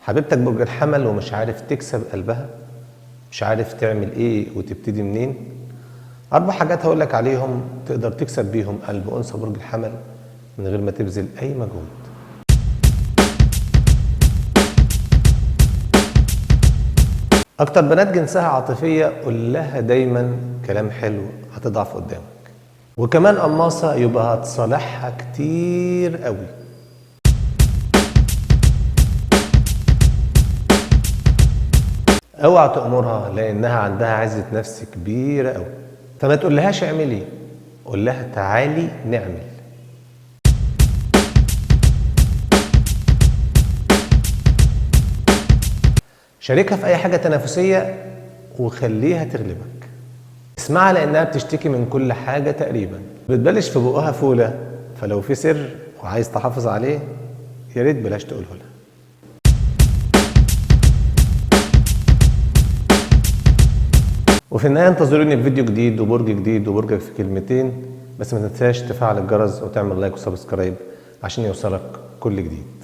حبيبتك برج الحمل ومش عارف تكسب قلبها، مش عارف تعمل ايه وتبتدي منين. 4 حاجات هقولك عليهم تقدر تكسب بيهم قلب أنثى برج الحمل من غير ما تبذل أي مجهود. أكتر بنات جنسها عاطفية قول لها دايما كلام حلو هتضعف قدامك، وكمان قماصة يبقى هتصالحها كتير قوي. اوعى تأمرها لأنها عندها عزة نفس كبيرة قوي، فما تقولهاش اعملي، قول لها تعالي نعمل. شاركها في أي حاجة تنافسية وخليها تغلبك. اسمعها لأنها بتشتكي من كل حاجة تقريبا، بتبلش في بقها فولة، فلو في سر وعايز تحافظ عليه يا ريت بلاش تقوله لها. وفي النهاية انتظروني في فيديو جديد وبرج جديد وبرجك في كلمتين، بس ما تنساش تفعل الجرس وتعمل like و subscribe عشان يوصلك كل جديد.